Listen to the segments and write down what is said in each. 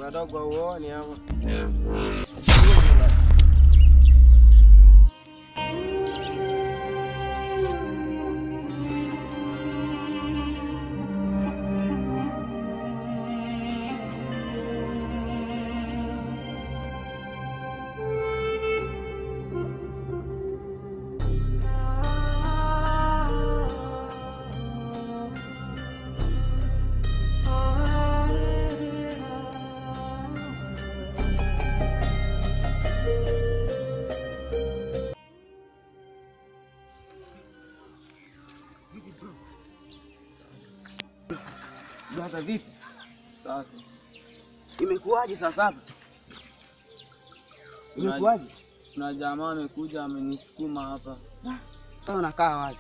Unatoka uone ama? Brother, vipi? Sasa. Imekuwaje sasa hapa? Imekuwaje? Kuna jamaa amekuja amenisukuma hapa. Sasa unakaa wapi?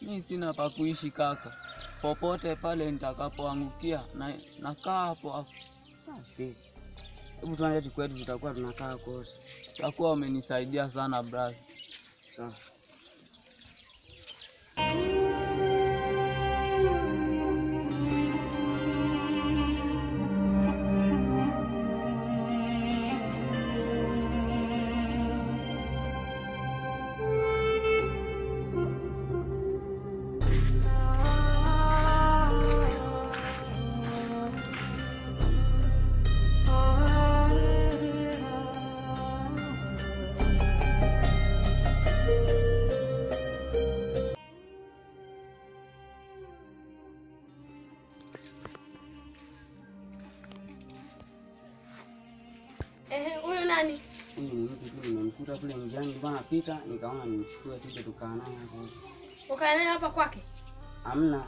Mimi sina pa kuishi kaka. Popote pale nitakapoangukia na nakaa hapo hapo. Si. Hebu tuende kwetu, tutakuwa tunakaa kote. Utakuwa umenisaidia sana brother. Sawa. Huyu nani? Huyu ni mtu tu nimemkuta kule njiani, nilikuwa napita nikaona nimchukue tuje tukaa naye hapo. Ukaa naye hapa kwake? Hamna.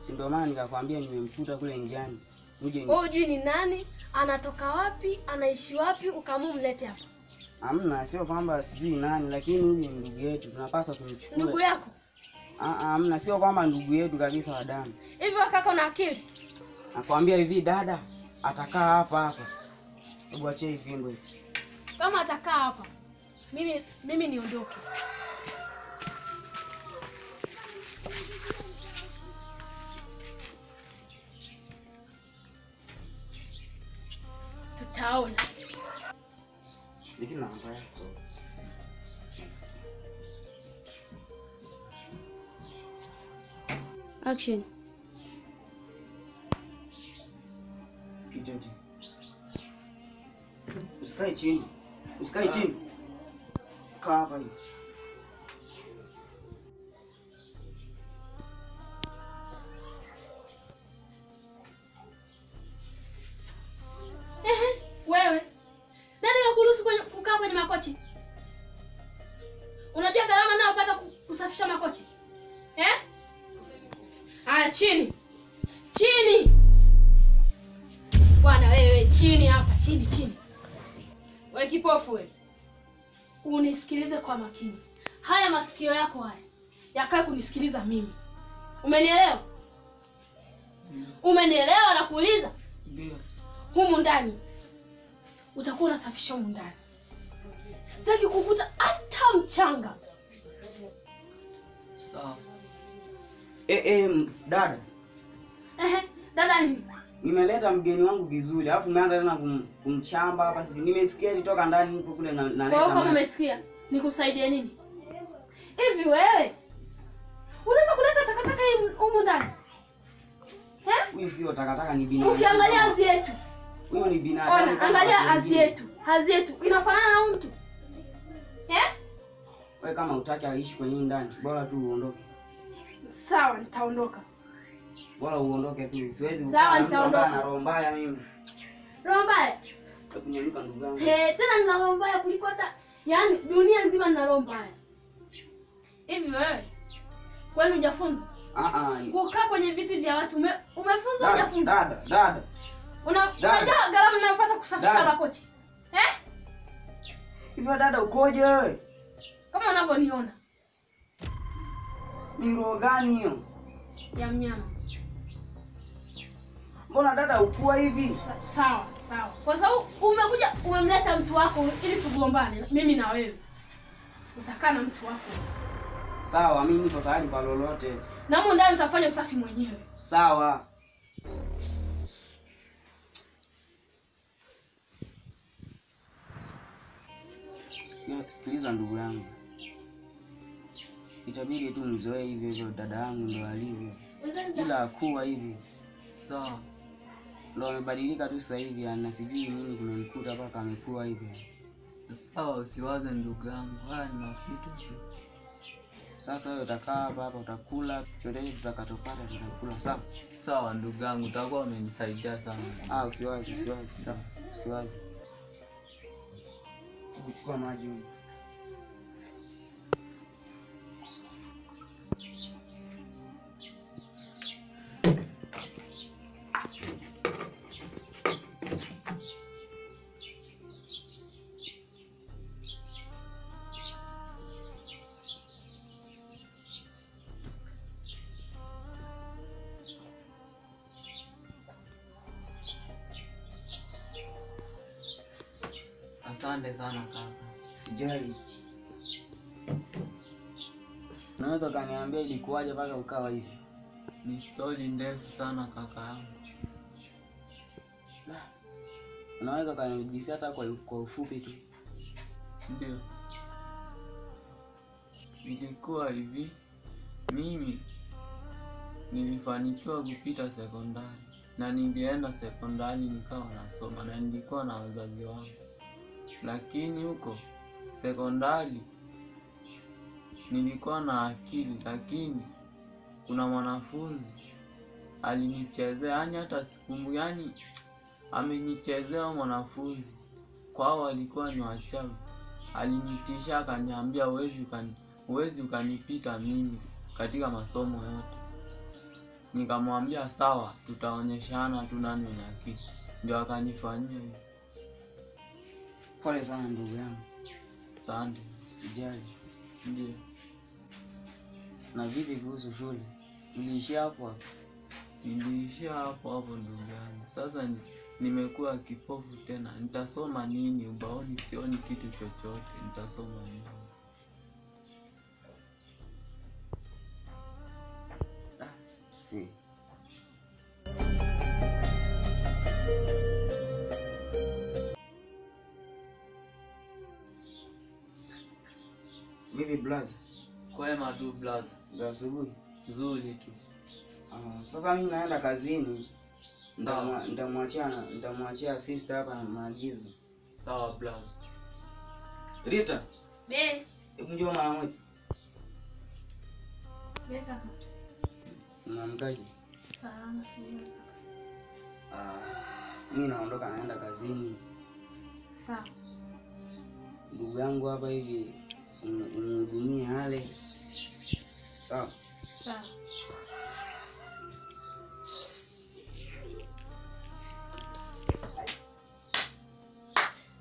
Si ndio maana nikakwambia nimemkuta kule njiani. Uje. Wewe hujui ni nani, anatoka wapi, anaishi wapi, ukamumlete hapa? Hamna, sio kwamba sijui nani, lakini huyu ni ndugu yetu, tunapaswa kumchukua. Ndugu yako? Hamna, sio kwamba ndugu yetu kabisa wa damu. Hivi kaka una akili? Nakwambia hivi dada, atakaa hapa hapa. Hebu acha hii fimbo hii. Kama atakaa hapa, mimi niondoke. Tutaona. Lakini namba yako. Action. Kijiji. Usikae chini. Usikae chini. Kaa hapa hivi. Ehe, wewe. Nani kakuruhusu kukaa kwenye makochi? Unajua gharama nayopata kusafisha makochi? Eh? Haya, chini. Chini. Bwana wewe, chini hapa, chini chini. Wewe kipofu wewe. Unisikilize kwa makini. Haya masikio yako haya yakae kunisikiliza mimi. Umenielewa? Umenielewa na kuuliza? Ndio. Humu ndani utakuwa unasafisha humu ndani. Sitaki kukuta hata mchanga. Sawa. Dada. Dada nini? Nimeleta mgeni wangu vizuri, alafu umeanza tena kumchamba hapa. Nimesikia alitoka ndani huko kule na naleta. Kwa hiyo kama umesikia, nikusaidie nini? Hivi wewe unaweza kuleta takataka hii humu ndani? Eh? Huyu sio takataka, ni binadamu. Ukiangalia azi yetu. Huyu ni binadamu. Ona, angalia azi yetu. Azi yetu inafanana na mtu. Eh? Wewe kama hutaki aishi kwenye ndani, bora tu uondoke. Sawa, nitaondoka. Bora uondoke tu. Siwezi kukaa na roho mbaya mimi. Roho mbaya? Kunyanyuka ndugu yangu. Tena nina roho mbaya kuliko hata yaani dunia nzima nina roho mbaya. Hivi wewe kwani hujafunzwa? Kukaa kwenye viti vya watu umefunzwa hujafunzwa? Dada. Unajua gharama ninayopata kusafisha makochi? Eh? Hivi dada ukoje wewe? Kama unavyoniona. Ni roho gani hiyo? Ya mnyama. Mbona dada ukua hivi? Sawa, sawa. Kwa sababu umekuja umemleta mtu wako ili tugombane mimi na wewe. Utakaa na mtu wako. Sawa, mimi niko tayari kwa lolote. Na humu ndani utafanya usafi mwenyewe. Sawa. Sikiliza ndugu yangu. Itabidi tu mzoee hivyo hivyo, dada yangu ndo alivyo. Ila kuwa hivi. Sawa. Ndo amebadilika tu sasa hivi, na sijui nini kimemkuta mpaka amekuwa hivi. Sawa, usiwaze ndugu yangu, haya ni mapito tu. Sasa wewe utakaa hapa hapa utakula, chochote tutakachopata tutakula, sawa? Sawa ndugu yangu, utakuwa umenisaidia sana. Ah, usiwaze, usiwaze, sawa. Usiwaze. Kuchukua maji huyu. Asante sana kaka. Usijali. Unaweza kaniambia ilikuwaje mpaka ukawa hivi? Ni story ndefu sana kaka yangu. Unaweza kanijisia hata kwa ufupi tu? Ndio. Ilikuwa hivi, mimi nilifanikiwa kupita sekondari na nilienda sekondari nikawa nasoma na nilikuwa na wazazi wangu. Lakini huko sekondari nilikuwa na akili, lakini kuna mwanafunzi alinichezea, yani hata sikumbuki, yani amenichezea mwanafunzi. Kwao walikuwa ni wachawi. Alinitisha akaniambia huwezi ukanipita mimi katika masomo yote. Nikamwambia sawa, tutaonyeshana tu nani mwenye akili. Ndio akanifanyia hivyo. Pole sana ndugu yangu. Asante. Sijali. Ndio. Na vipi kuhusu shule? Uliishia hapo hapo? Niliishia hapo hapo ndugu yangu. Sasa nimekuwa kipofu tena. Nitasoma nini? Ubaoni sioni kitu chochote. Nitasoma nini? Si. Vipi blaza? Kwema tu blaza. Za asubuhi? Nzuri tu. Sasa mimi naenda kazini. Nitamwachia sister hapa maagizo. Sawa blaza. Rita. Be. Hebu njoo mara moja. Be kaka. Unaamkaje? Salama sijui kaka. Mimi naondoka naenda kazini. Sawa. Ndugu yangu hapa hivi umhudumie hale. Sawa? Sawa.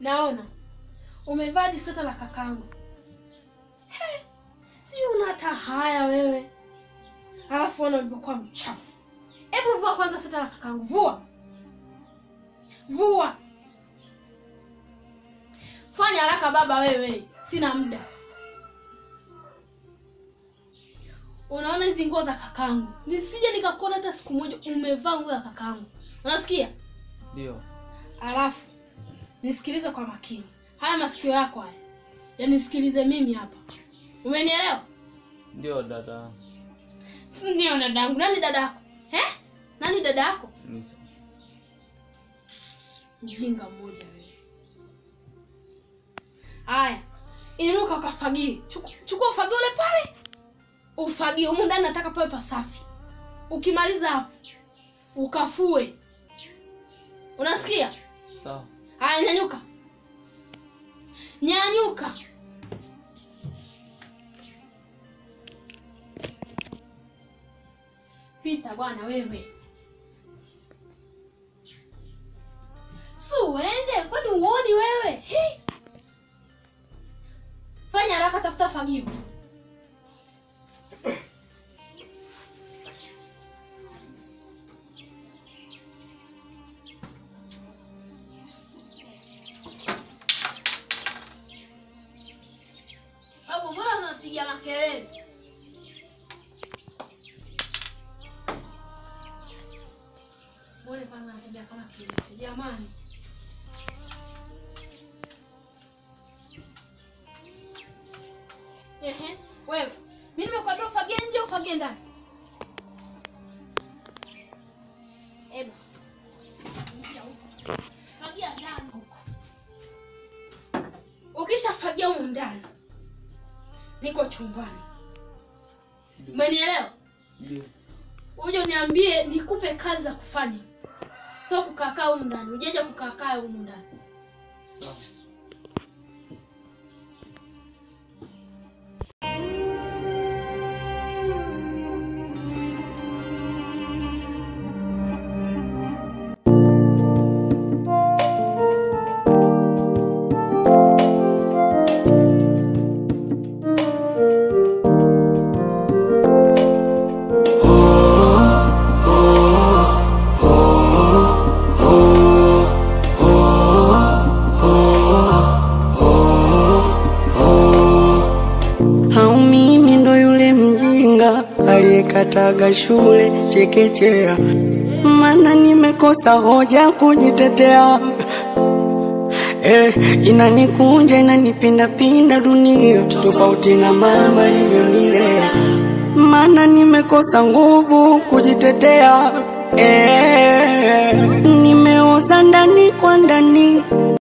Naona umevaa disota la kakangu. He, sijui una hata haya wewe. Alafu ona ulivyokuwa mchafu. Hebu vua kwanza sweta la kakangu, vua. Vua. Fanya haraka baba wewe, sina muda. Unaona hizi nguo za kakangu? Nisije nikakuona hata siku moja umevaa nguo ya kakangu. Unasikia? Ndio. Alafu nisikilize kwa makini. Haya masikio yako haya. Yanisikilize mimi hapa. Umenielewa? Ndio dada. Ndio dadangu. Nani dada yako? Eh? Nani dada yako? Mjinga mmoja wewe. Haya, inuka ukafagie. Chukua ufagio ule pale. Ufagie humu ndani, nataka pawe pasafi. Ukimaliza hapo ukafue. Unasikia? Sawa. Haya, nyanyuka. Nyanyuka. Pita bwana wewe. Si uende, kwani uoni wewe? He? Fanya haraka, tafuta fagio. Babu, mbona unapiga makelele? Mbona kwanza anatembea kama kiwete? Jamani. Kafagie ndani. Hebu. Ingia huko. Fagia ndani huko. Ukishafagia huko ndani, niko chumbani. Umenielewa? Ndio. Uje uniambie nikupe kazi za kufanya. Sio kukaa huko ndani. Ujeje kukaa huko ndani. Sawa. Aliyekataga shule chekechea, maana nimekosa hoja kujitetea. Inanikunja inanipinda pinda dunia, tofauti na mama alivyonilea, maana nimekosa nguvu kujitetea. Nimeoza ndani kwa ndani,